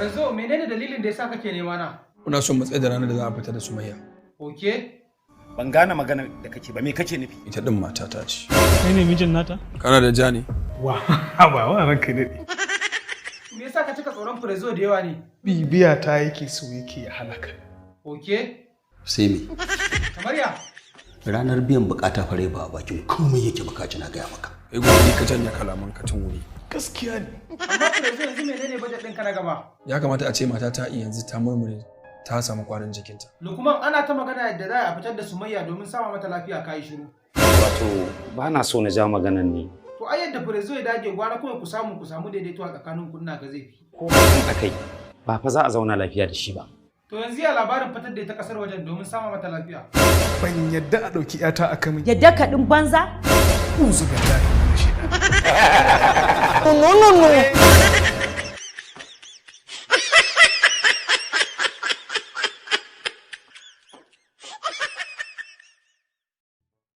Prezo, menene dalilin da yasa kake nema na? Muna son matsayi da ranar da za a fita da Sumayya. Okay. Ban gane magana da kake ba, me kake nufi? Ita din matata ce. Kai ne mijin nata? Kana da ja ne? Wa ba wa, ranka daɗe. Me yasa ka cika tsoron Prezo da yawa ne? Bibiya ta yake so yake ya halaka. Okay. Sai me? Kamar ya? Ranar biyan bukata fare ba a bakin komai yake baka, na gaya maka. Kai gobe ka janye kalaman ka tun wuri. Gaskiya ne. Amma Prezo, yanzu menene budget ɗinka na gaba? Ya kamata a ce matata yanzu ta murmure, ta samu kwarin jikinta. Lukman, ana ta magana yadda za a fitar da Sumayya domin sama mata lafiya, kayi shiru. Wato ba na so na ja maganan ne. To ai yadda Prezo ya dage, gwara kawai ku samu daidaito a tsakanin ku, ina ga zai fi. Ko hakan akai ba fa za a zauna lafiya da shi ba. To yanzu ya labarin fitar da ita kasar wajen domin sama mata lafiya? Ban yadda a ɗauki 'yata a kamin. Yadda ka ɗin banza? Uzu billahi minash. No, no, no.